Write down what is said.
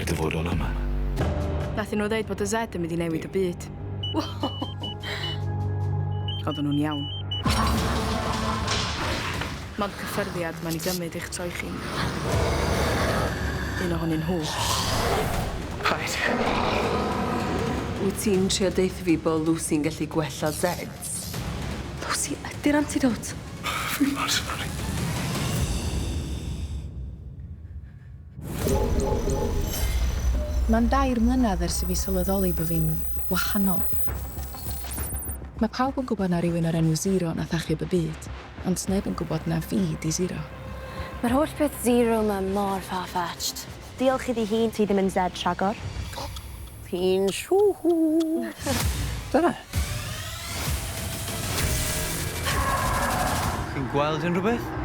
Mae'r dyfodol yma. Nathon nhw ddeud bod y Zed yn mynd i newid y byd. Oedden nhw'n iawn. Mond cyffyrddiad mae'n ei gymryd i'ch troi chi'n un ohonyn nhw. Paid. Wyt ti'n trio deutha fi bo' Lucy'n gallu gwella Zeds? Lucy ydi'r antidote. Fi mor sori. Mae'n dair mlynedd ers i fi sylweddoli bo' fi'n wahanol. Mae pawb yn gwybod na rywun o'r enw Zero nath achub y byd, ond sneb yn gwybod na fi 'di Zero. Mae'r holl peth Zero 'ma mor far-fetched. Diolch iddi hi, ti ddim yn Zed rhagor. Fi'n siŵr. Dyna. Chi'n gweld unrhyw beth?